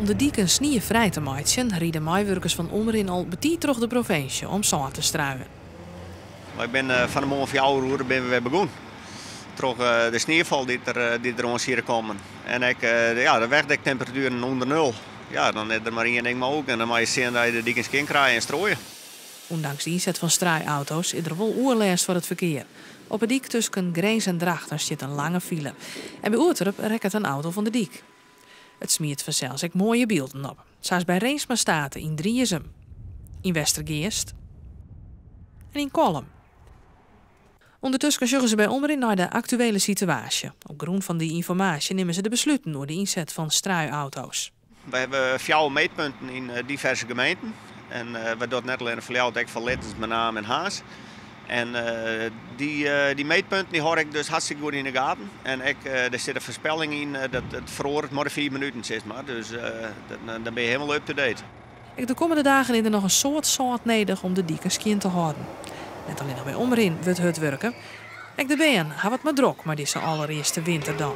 Om de diken sniefrij te meitsjen, ride meiwurkers fan Omrin al betiid troch de provinsje om sân te struien. Ik bin fan 'e moarn 4 oere binne we wer begûn. Troch de sniefal dy't der oan siet te kommen. En ek, ja, de wegdektemperatueren ûnder nul. Ja, dan is der mar ien ding mooglik en dan moatte je sjen dat je de diken skjin krije en strooie. Ûndanks de ynset fan struiauto's is der wol oerlêst foar it ferkear. Op 'e dyk tusken Grins en Drachten stiet in lange file. En by Oerterp rekket in auto fan de dyk. It smiet fansels ek moaie bylden op. Sa as by Rinsma State yn Driezum, yn Westergeast en yn Kollum. Ûndertusken sjogge se by Omrin nei de aktuele situaasje. Op grûn fan dy ynformaasje nimme se de besluten oer de ynset fan struiauto's. We hawwe fjouwer meetpunten yn diverse gemeenten. En we dogge net allinnich foar Ljouwert, ek foar Littens, Menaam en Harns. En dy meetpunten dy hâld ik dus hartstikke goed yn de gaten. En ek, der sit in foarspelling yn, dat it feroaret mar de 5 minuten, sis mar. Dus dan binne je hielendal up-to-date. Ek de kommende dagen is der noch in soad sâlt nedich om de diken skjin te hâlden. Net allinnich by Omrin wurdt hurd wurke. Ek de bern hawwe it mar drok mei dizze alderearste winterdei.